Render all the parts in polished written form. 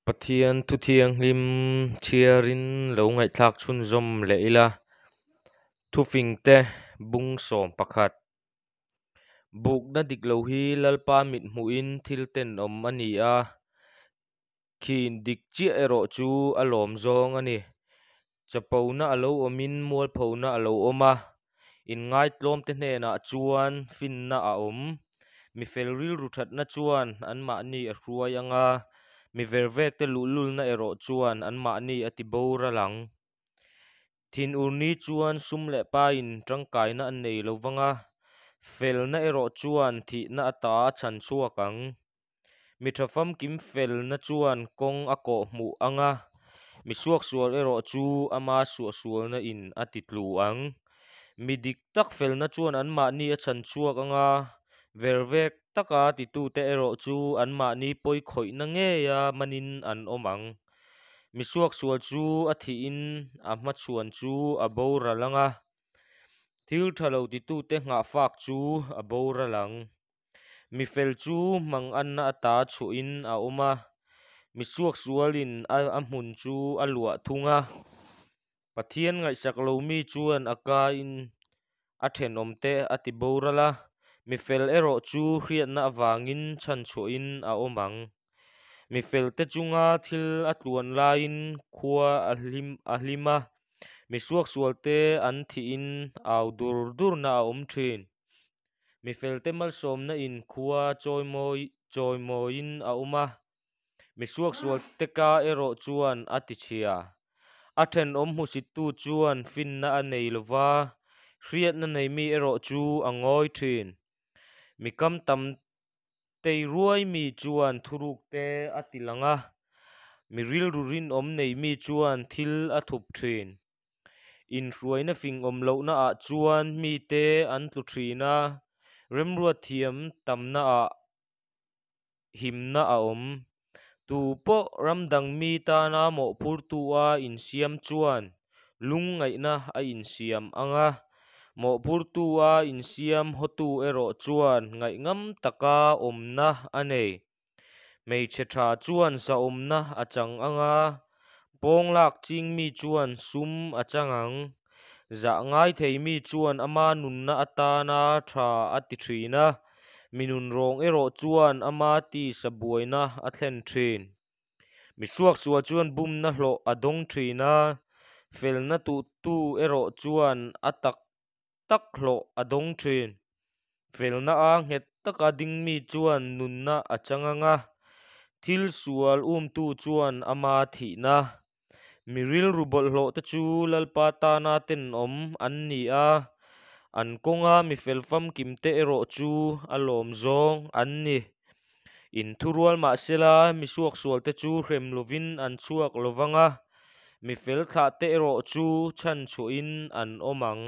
Pathian thu thianghlim chhiarin lo ngaihthlak chhunzawm leh ila. Thufingte bung 11. Bukna dik lo hi Lalpa mit hmuhin thil tenawm a ni a, khin dik chiah erawh chu a lawm zawng a ni. Chapona a lo awmin mualphona a lo awm a, inngaitlawmte hnenah chuan finna a awm. Mi fel rilru thatna chuan anmahni a hruai ang a, mi vervekte luhlulna erawh chuan anmahni a tiboral ang. Thinur ni chuan sum leh paiin tangkaina a nei lo vang a, felna erawh chuan thihna ata a chhan chhuak ang. Mi tha famkim felna chuan kawng a kawh hmuh ang a, mi suaksual erawh chu ama suahsualna in a titlu ang. Mi dik tak felna chuan anmahni a chhan chhuak ang a, vervek taka titute erawh chu anmahni pawi khawihna ngeia manin an awm ang. Mi suaksual chu a thihin a hmachhuan chu a boral ang a, thil tha lo titute nghahfak chu a boral ang. Mi fel chu manganna ata chhuahin a awm a, mi suaksualin a hmun chu a luah thung a. Pathian ngaihsak lo mi chuan a kain a thenawmte a tiboral a, mi fel erawh chu hriatna avangin chhanchhuahin a awm ang. Mi felte chunga thil a tluan laiin khua a hlim a hlim a, mi suaksualte an thihin au dur durna a awm thin. Mi felte malsawmna in khua chawimawi chawimawiin a awm a, mi suaksualte ka erawh chuan a tichhia. A thenawm hmusittu chuan finna a nei lo va, hriatna nei mi erawh chu a ngawi thin. Mi kam tam tei ruai mi chuan thuruk te a ti lang a, mi rilru rinawm nei mi chuan thil a thup thin. Inhruaina fing awm lohna ah chuan mite an tlu thin a, remruat thiam tamna ah himna a awm. Tu pawh ram dang mi tana mawhphurtu a insiam chuan lungngaihna a insiam ang a, mawhphurtu a insiam hawtu erawh chuan ngaihngam taka awmna a nei. Hmeichhe tha chuan zahawmna a chang ang a, pawng lak ching mi chuan sum a chang ang. Zah ngai thei mi chuan ama nunna atana tha a ti thin a, mi nunrawng erawh chuan ama tisa buaina a thlen thin. Mi suaksual chuan bumna hlawh a dawng thin a, felna tuhtu erawh chuan a tak tak hlawh a dawng thin. Felna a nghet taka ding mi chuan nunna a chang ang a, thil sual umtu chuan ama thihna. Mi rilru bawlhhlawh te chu Lalpa tana tenawm an ni a, an kawnga mi fel famkim te erawh chu a lawm zawng an ni. Inthurual mahsela mi suaksual te chu hrem lovin an chhuak lo vang a, mi fel thlah te erawh chu chhanchhuahin an awm ang.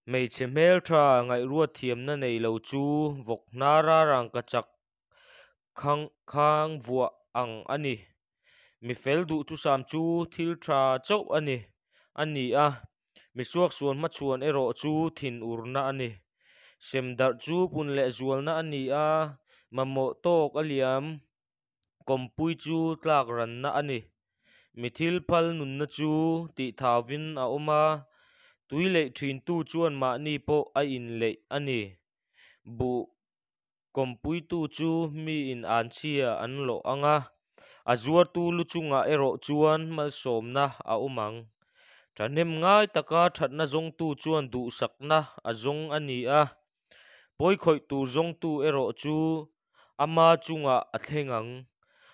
Hmeichhe hmeltha ngaihruat thiamna nei lo chu vawk hnara rangkachak khang khang vuah ang a ni. Mi fel duhthusam chu thil tha chauh a ni a ni a, mi suaksual hmachhuan erawh chu thinurna a ni. Sem darh chu pun leh zualna a ni a, mamawh tawk a liam kawmpui chu tlak ranna a ni. Mi thil phal nunna chu tih thauvin a awm a, tui leih thintu chuan mahni pawh a inleih a ni. Buh kawmpuitu chu miin anchhia an lawh ang a, a zuartu lu chungah erawh chuan malsawmna a awm ang. Thahnem ngai taka thatna zawngtu chuan duhsakna a zawng a ni a, pawikhawih tur zawngtu erawh chu ama chungah a thleng ang.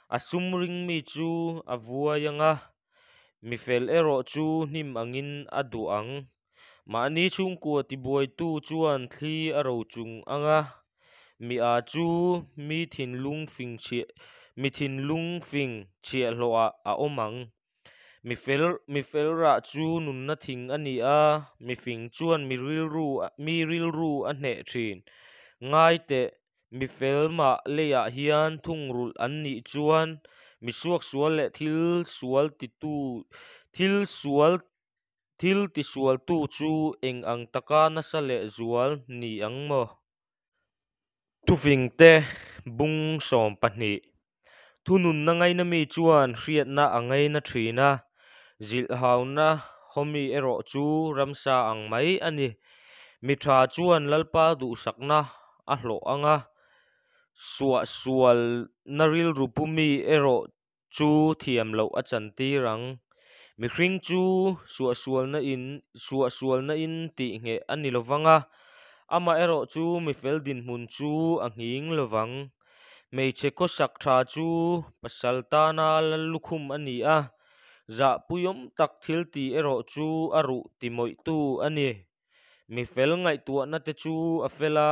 A sum ring mi chu a vuai ang a, mi fel erawh chu hnim angin a duh ang. Mahni chhungkua tibuaitu chuan thli a ro chung ang a, mi a chu mi thinlung fing chhiah mi thinlung fing chhiahhlawhah a awm ang. Mi fel mi fel rah chu nunna thing a ni a, mi fing chuan mi rilru mi rilru a hneh thin. Ngai teh, mi fel mah leiah hian thungrulh an nih chuan mi suaksual leh thil sual titu thil sual Thil tisualtu chu eng ang taka nasa leh zual ni ang maw? Thufingte bung 12. Thununna ngaina mi chuan hriatna a ngaina thin a, zilhhauna haw mi erawh chu ramsa ang mai a ni. Mi tha chuan Lalpa duhsakna a hlawh ang a, suahsualna rilru pu mi erawh chu thiam loh a chantir ang. Mihring chu suahsualna-in suahsualna-in tihngheh a ni lovang a, amaherawhchu mifel dinhmun chu a nghing lovang. Hmeichhe khawsak tha chu pasal tana lal lukhum a ni a, zahpuiawm tak thil tih erawh chu a ruh timawihtu a ni. Mi fel ngaihtuahna te chu a fel a,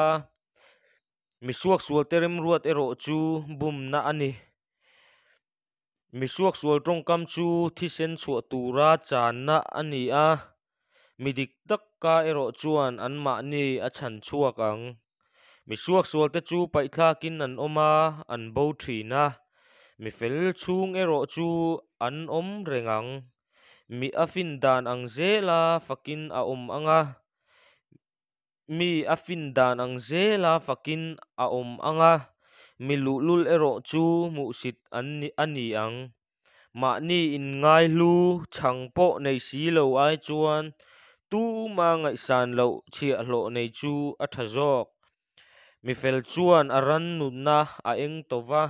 mi suaksualte remruat erawh chu bumna a ni. Mi suaksual tawngkam chu thisen chhuah tura channa a ni a, mi dik taka erawh chuan anmahni a chhan chhuak ang. Mi suaksualte chu paihthlakin an awm a, an bo thin a, mi fel chhung erawh chu an awm reng ang. Mi a fin dan ang zela fakin a awm ang a, mi a fin dan ang zela fakin a awm ang a, mi luhlul erawh chu hmuhsit an ni a ni ang. Mahni inngaihlu chhang pawh nei si lo ai chuan tuma ngaihsan loh chhiahhlawh nei chu a tha zawk. Mi fel chuan a ran nunna a eng to va,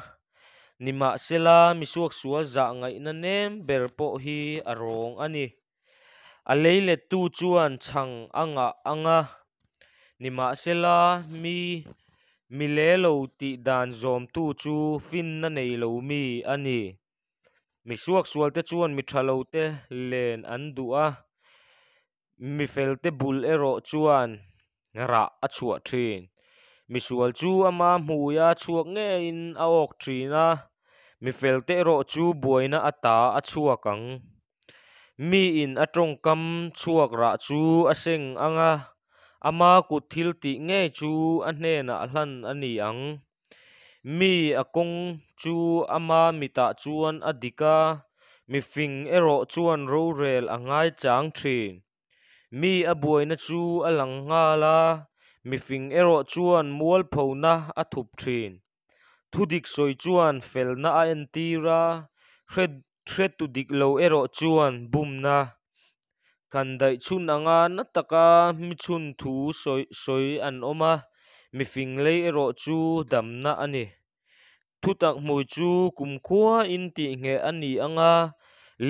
nimahsela mi suaksual zah ngaihna nem ber pawh hi a rawng a ni. A leilettu chuan chhang a ngah ang a, nimahsela mi mi le lo tih dan zawmtu chu finna nei lo mi a ni. Mi suaksualte chuan mi tha lote len an duh a, Mi felte bul erawh chuan rah a chhuah thin. Misual chu ama hmuia chhuak ngeiin a awk thin a, mi felte erawh chu buaina ata a chhuak ang. Miin a tawngkam chhuak rah chu a seng ang a, ama kut thil tih ngei chu a hnenah hlan a ni ang. Mi a kawng chu ama mitah chuan a dik a, mi fing erawh chuan rorel a ngaichang thin. Mi a buaina chu a lang nghal a, mi fing erawh chuan mualphona a thup thin. Thudik sawi chuan felna a entir a, hretu dik lo erawh chuan bumna. Kan daih chhun anga na taka mi chhun thu sawi sawi an awm a, mifing lei erawh chu damna a ni. Thutak hmui chu kumkhuain tihngheh a ni ang a,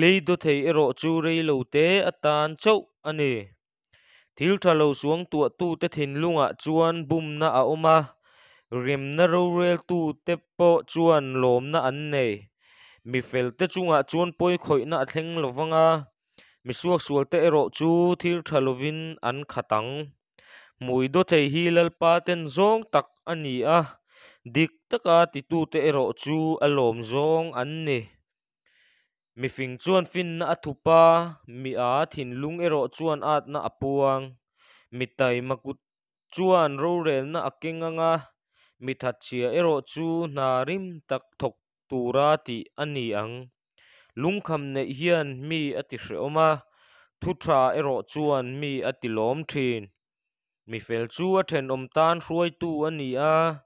lei dawthei erawh chu rei lo te atan chauh a ni. Thil tha lo suangtuahtute thinlungah chuan bumna a awm a, remna roreltute pawh chuan lawmna an nei. Mi felte chungah chuan pawi khawihna a thleng lo vang a, mi suaksualte erawh chu thil tha lovin an khat ang. Hmui dawthei hi Lalpa ten zawng tak a ni a, dik taka titute erawh chu a lawm zawng an ni. Mifing chuan finna a thup a, mi a thinlung erawh chuan atna a puang. Mi taima kut chuan rorelna a keng ang a, mi thatchhia erawh chu hna rim tak thawk tura tih a ni ang. Lungkham neih hian mi a ti hrehawm a, thu tha erawh chuan mi a ti lawm thin. Mi fel chu a thenawm tan hruaitu a ni a,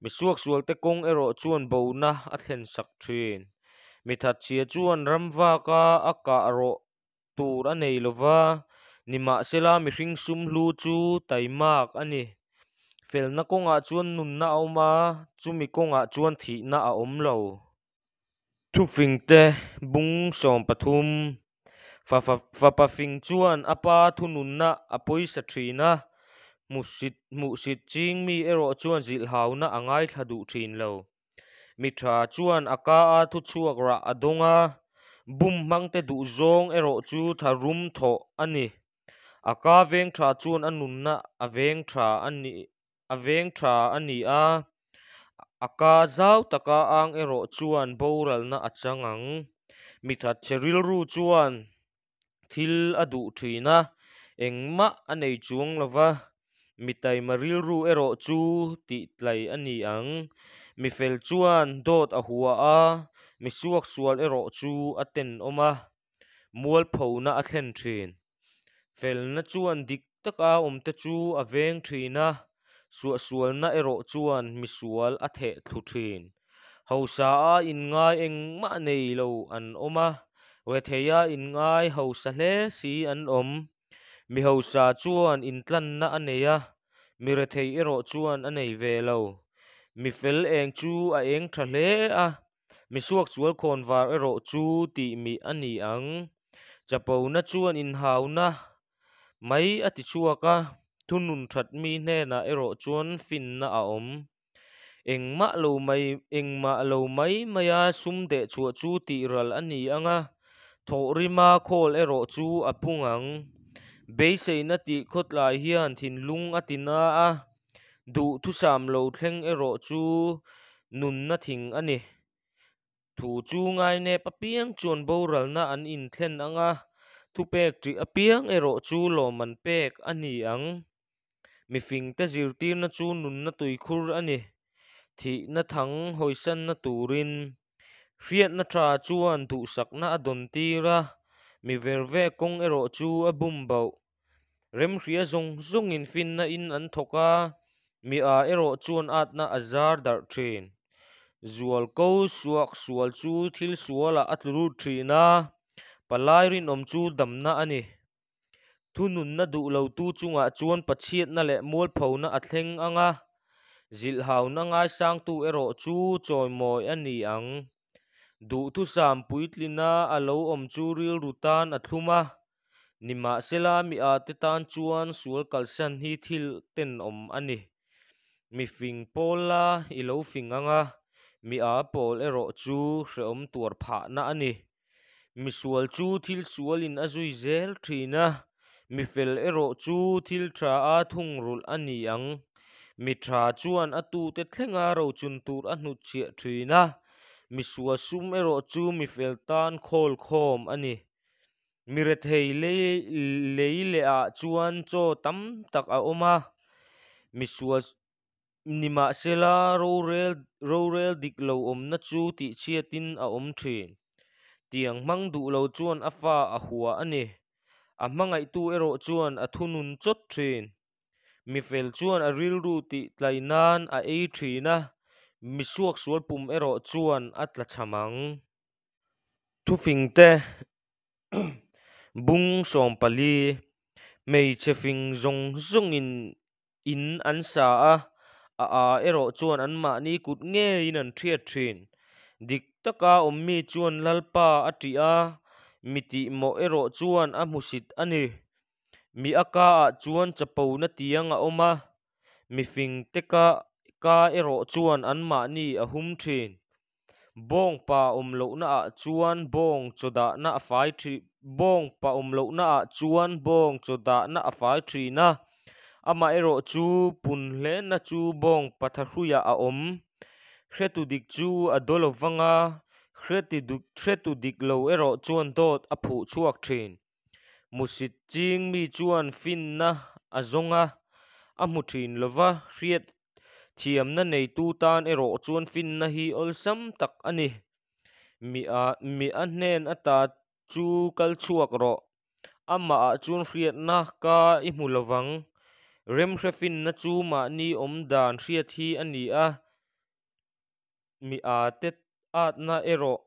mi suaksualte kawng erawh chuan bona a thlensak thin. Mi thatchhia chuan ram vaka a kah rawh tur a nei lo va, nimahsela mihring sum hlu chu taimak a ni. Felna kawngah chuan nunna a awm a, chumi kawngah chuan thihna a awm lo. Thufingte bung 13 Fapa fing chuan a pa thununna a pawisa thin a, hmuhsit hmuhsit ching mi erawh chuan zilhhauna a ngaithla duh thin lo. Mi tha chuan a ka a thuchhuak rah a dawng a, bum hmangte duhzawng erawh chu tharum thawh a ni. A ka veng tha chuan a nunna a veng tha a ni. A veng tha a ni a, a ka zau taka ang erawh chuan boralna a chang ang. Mi thatchhe rilru chuan thil a duh thin a, engmah a nei chuang lo va, mi taima rilru erawh chu tihtlai a ni ang. Mi fel chuan dawt a hua a, mi suaksual erawh chu a tenawm a, mualphona a thlen thin. Felna chuan dik taka awmte chu a veng thin a, suahsualna erawh chuan misual a theh thlu thin. Hausa a inngai engmah nei lo an awm a, rethei a inngai hausa hle si an awm. Mi hausa chuan intlanna a nei a, mi rethei erawh chuan a nei ve lo. Mi fel eng chu a eng tha hle a, mi suaksual khawnvar erawh chu tihmih a ni ang. Chapona chuan inhauna mai a ti chhuak a, thunun that mi hnenah erawh chuan finna a awm. Engmah lo mai engmah lo mai maia sum deh chhuah chu tih ral a ni ang a, thawhrima khawl erawh chu a pung ang. Beiseina tih khawtlai hian thinlung a ti na a, duhthusam lo thleng erawh chu nunna thing a ni. Thu chu ngainep apiang chuan boralna an inthlen ang a, thupek ṭih apiang erawh chu lawmman pek a ni ang. Mifingte zirtirna chu nunna tuikhur a ni. Thihna thang hawisanna turin hriatna tha chuan duhsakna a dawn tir a, mi verve kawng erawh chu a bum bauh. Remhria zawng zawngin finna in an thawk a, mi a erawh chuan atna a zar darh thin. Zualko suak sual chu thil sualah a tlu lut thin a, palai rinawm chu damna a ni. Thununna duh lotu chungah chuan pachhiatna leh mualphona a thleng ang a, zilhhauna ngaisangtu erawh chu chawimawi a ni ang. Duhthusam puitlina a lo awm chu rilru tan a thlum a, nimahsela mi ate tan chuan sual kalsan hi thil tenawm a ni. Mi fing pawl la i lo fing ang a, mi a pawl erawh chu hrehawm tuar phahna a ni. Misual chu thil sualin a zui zel thin a, mi fel erawh chu thil tha a thungrulh a ni ang. Mi tha chuan a tute thlenga rochun tur a hnutchhiah thin a, misual sum erawh chu mi fel tan khawl khawm a ni. Mi rethei lei leh ah chuan chaw tam tak a awm a, misual Nimahsela, rorel rorel dik lo awmna chu tihchhiatin a awm thin. Tiang hmang duh lo chuan a fa a hua a ni. A hmangaihtu erawh chuan a thunun chawt thin. Mi fel chuan a rilru tih tlai nan a ei thin a, mi suaksual pum erawh chuan a tla cham ang. Thufingte bung 14, Hmeichhe fing zawng zawngin In an sa a, a a erawh chuan anmahni kut ngeiin an hriat thin. Dik taka awm mi chuan Lalpa a ṭih a, mi tihmawh erawh chuan a hmusit a ni. Mi a ka ah chuan chapona tiang a awm a, mi fingte ka ka erawh chuan anmahni a hum thin. Bawngpa awm lohna ah chuan bawng chaw dahna a fai thin bawngpa awm lohna ah chuan bawng chaw dahna a fai thin a, amaherawh chu pun hlena chu bawngpa thahruiah a awm. Hretu dik chu a daw lo vang a, hretu dik lo erawh chuan dawt a phuh chhuak thin. Musit ching mi chuan finna a zawng a, a hmu thin lo va, hriat thiamna neitu tan erawh chuan finna hi awlsam tak a ni. Mi a mi a hnen ata chu kal chhuak rawh, amahah chuan hriatna ka i hmu lo vang. Remhre finna chu mahni awm dan hriat hi a ni a, mi a te atna erawh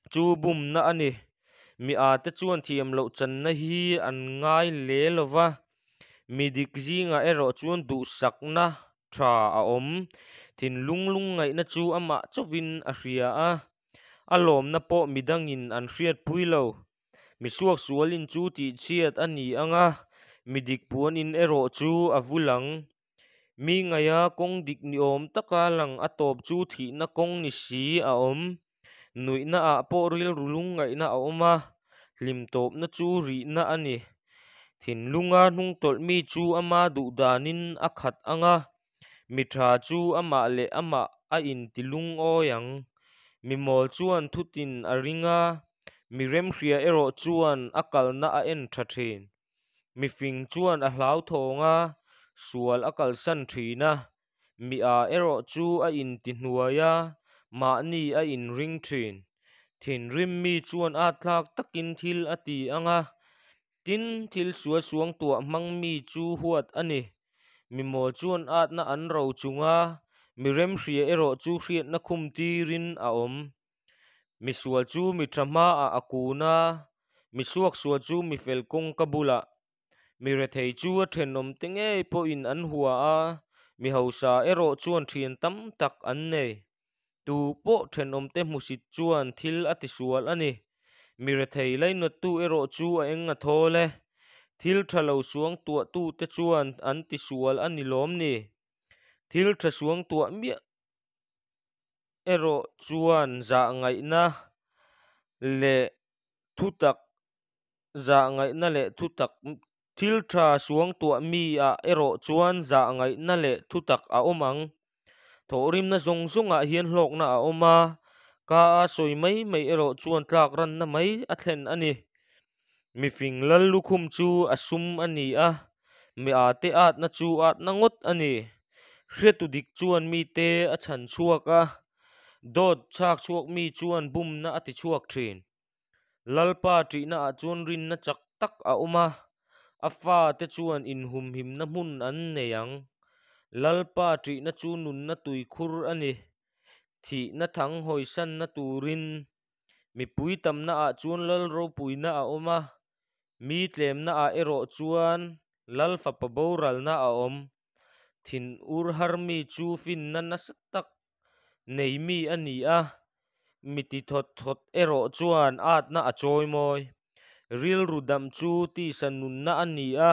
Chu bumna a ni. Mi ate chuan thiam loh channa hi an ngai le lo va, mi dik zingah erawh chuan duhsakna tha a awm. Thinlung lungngaihna chu amah chauhin a hria a, a lawmna pawh midangin an hriatpui lo. Mi suaksualin chu tihchhiat a ni ang a, mi dik puanin erawh chu a vul ang. Mi ngaia kawng dik ni awm taka lang a tawp chu thihna kawng ni si a awm. Nuihna ah pawh rilru lungngaihna a awm a, hlim tawpna chu rihna a ni. Thinlunga hnungtawlh mi chu ama duh danin a khat ang a, mi tha chu amah leh amah a inti lungawi ang. Mi mawl chuan thutin a ring a, mi remhria erawh chuan a kalna a en tha thin. Mifing chuan a hlauthawng a, sual a kalsan thin a, mi a erawh chu a intihnuai a, mahni a inring thin. Thinrim mi chuan a tlak takin thil a ti ang a, tin, thil sual suangtuah hmang mi chu huat a ni. Mi mawl chuan atna an ro chung a, mi remhria erawh chu hriatna khum tirin a awm. Mi sual chu mi tha hmaah a kun a, mi suaksual chu mi fel kawngka bulah. Mi rethei chu a thenawmte ngei pawhin an hua a, mi hausa erawh chuan thian tam tak an nei. Tu pawh thenawmte hmusit chuan thil a tisual a ni. Mi rethei lainawttu erawh chu a eng a thawl e. Thil tha lo suangtuahtute chuan an tisual a ni lawm ni? Thil tha suangtuah miah erawh chuan zahngaihna leh thutak zahngaihna leh thutak thil tha suangtuah mi ah erawh chuan zahngaihna leh thutak a awm ang. Thawhrimna zawng zawngah hian hlawkna a awm a, ka a sawi mai mai erawh chuan tlak ranna mai a thlen a ni. Mifing lal lukhum chu a sum a ni a, mi ate atna chu atna ngawt a ni. Hriatu dik chuan mite a chhan chhuak a, dawt chhak chhuak mi chuan bumna a ti chhuak thin. Lalpa ṭihnaah chuan rinna chak tak a awm a, a fate chuan inhumhimna hmun an nei ang. Lalpa ṭihna chu nunna tuikhur a ni, thihna thang hawisanna turin. Mipui tamnaah chuan lal ropuina a awm a, mi tlemnaah erawh chuan lal fapa boralna a awm. Thinur har mi chu finna nasa tak nei mi a ni a, mi ti thawt thawt erawh chuan atna a chawi mawi. Rilru dam chu tisa nunna a ni a,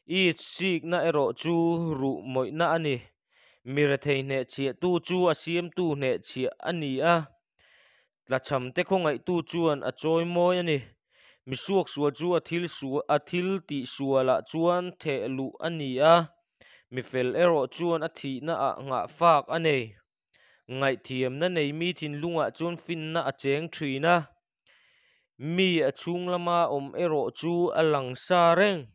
it sikna erawh chu ruh mawihna a ni. Mi rethei hnehchhiahtu chu a siamtu hnehchhiah a ni a, tlachhamte khawngaihtu chuan a chawi mawi a ni. Mi suaksual chu a thil a thil tihsualah chuan theh luh a ni a, Mi fel erawh chuan a thihnaah nghahfak a nei. Ngaihthiamna nei mi thinlungah chuan finna a cheng thin a, mi a chhung lama awm erawh chu a lang sa reng.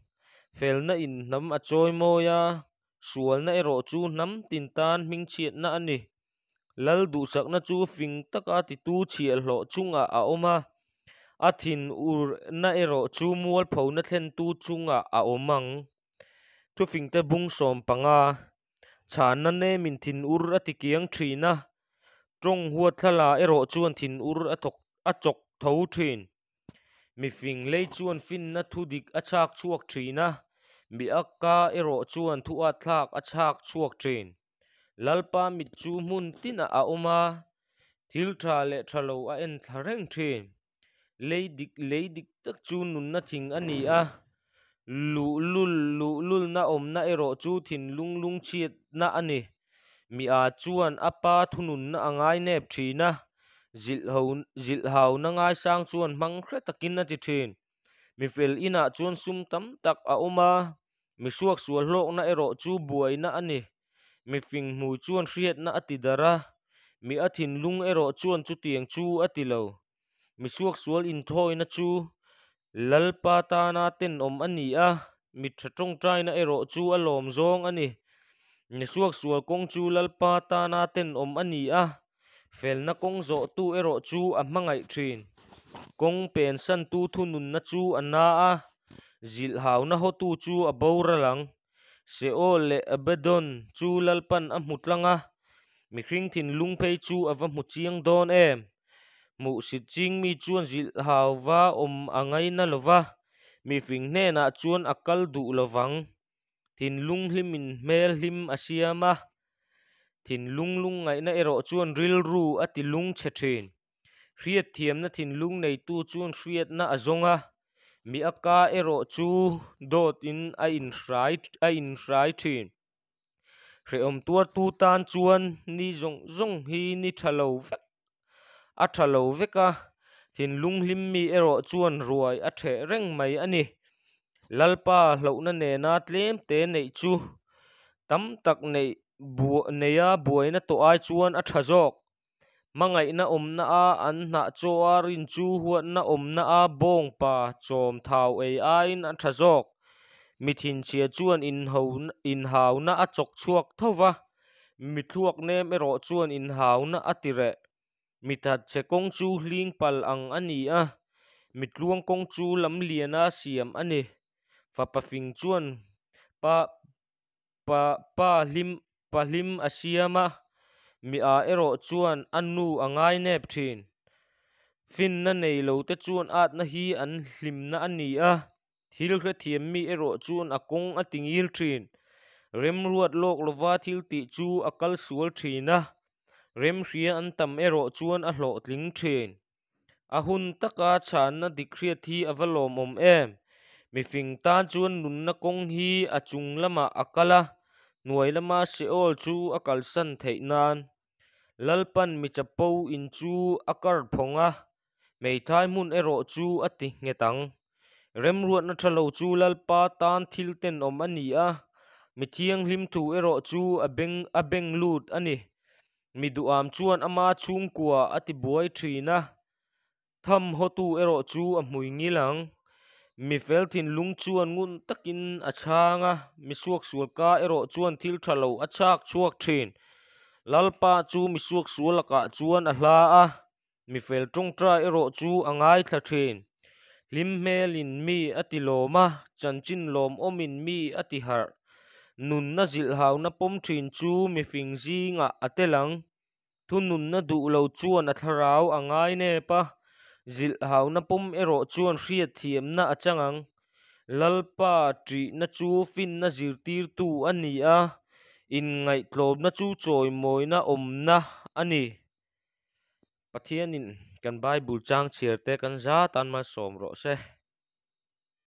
Felna in hnam a chawi mawi a, sualna erawh chu hnam tin tan hmingchhiatna a ni. Lal duhsakna chu fing taka titu chhiahhlawh chungah a awm a, a thinurna erawh chu mualphona thlentu chungah a awm ang. Thufingte bung 15, Chhanna nemin thinur a ti kiang thin a, tawng huat thlala erawh chuan thinur a thawk a chawk tho thin. Mifing lei chuan finna thu dik a chhak chhuak thin a, mi a ka erawh chuan thu at thlak a chhak chhuak thin. Lalpa mit chu hmun tinah a awm a, thil tha leh tha lo a en thla reng thin. Lei dik lei dik tak chu nunna thing a ni a, luhlul luhlulna awmna erawh chu thinlung lungchhiatna a ni. Mi a chuan a pa thununna a ngainep thin a, zilhho zilhhauna ngaisang chuan hmang hre takin a ti thin. Mi fel inah chuan sum tam tak a awm a, mi suaksual hlawkna erawh chu buaina a ni. Mi fing hmui chuan hriatna a ti darh a, mi a thinlung erawh chuan chutiang chu a ti lo. Mi suaksual inthawina chu Lalpa tana tenawm a ni a, mi tha tawngtaina erawh chu a lawm zawng a ni. Mi suaksual kawng chu Lalpa tana tenawm a ni a, felna kawng zawhtu erawh chu a hmangaih thin. Kawng pensantu thununna chu a na a, zilhhauna hawtu chu a boral ang. Seol leh Abaddon chu Lalpan a hmu tlang a, mihring thinlung phei chu a va hmu chiang dawn em? Hmuhsit ching mi chuan zilhhauva awm a ngaina lo va, mifing hnenah chuan a kal duh lo vang. Thinlung hlimin hmel hlim a siam a, thinlung lungngaihna erawh chuan rilru a ti lungchhe thin. Hriatthiamna thinlung neitu chuan hriatna a zawng a, mi a ka erawh chu dawtin a inhrai a inhrai thin. Hrehawm tuartu tan chuan ni zawng zawng hi ni tha lo vek a tha lo vek a, thinlung hlim mi erawh chuan ruai a theh reng mai a ni. Lalpa hlauhna nena tlem te neih chu tam tak neih neia buaina tawh ai chuan a tha zawk. Hmangaihna awmna a an hnah chaw a rin chu huatna awmna a bawngpa chawm thau ei aiin a tha zawk. Mi thinchhia chuan inhauna a chawk chhuak tho va, mi thluak nem erawh chuan inhauna a ti reh. Mi thatchhe kawng chu hling pal ang a ni a, mi tluang kawng chu lamliana siam a ni. Fapa fing chuan pa pa pa hlim pa hlim a siam a. Mi â erawh chuan a nu a ngainep ṭhîn. Finna nei lote chuan âtna hi an hlimna a ni a, thil hrethiam mi erawh chuan a kawng a tingîl ṭhîn. Remruat lawk lova thil tih chu a kal sual ṭhîn a, remhria an tam erawh chuan a hlawhtling ṭhîn. A hun taka chhanna dik hriat hi a va lawmawm em! Mifing tan chuan nunna kawng hi a chung lamah a kal a, hnuai lama Sheol chu a kalsan theih nan. Lalpan mi chapo in chu a kar phawng a, hmeithai hmun erawh chu a ti nghet ang. Remruatna tha lo chu Lalpa tan thil tenawm a ni a, mi thianghlim thu erawh chu a beng a beng lut a ni. Mi duham chuan ama chhungkua a ti buai thin a, tham hawtu erawh chu a hmui ngil ang. Mi fel thinlung chuan ngun takin a chhang a, mi suaksual ka erawh chuan thil tha lo a chhak chhuak thin. Lalpa chu mi suaksual lakah chuan a hla a, mi fel tawngtai erawh chu a ngaithla thin. Hlim hmelin mi a ti lawm a, chanchin lawmawmin mi a ti harh. Nunna zilhhauna pawm thin chu mifing zingah a tel ang. Thununna duh lo chuan a thlarau a ngainep a, zilhhauna pawm erawh chuan hriatthiamna a chang ang. Lalpa ṭihna chu finna zirtirtu a ni a, inngaihtlawmna chu chawimawina awmna a ni. Pathianin kan Bible chang chhiarte kan za tan malsawm rawh se.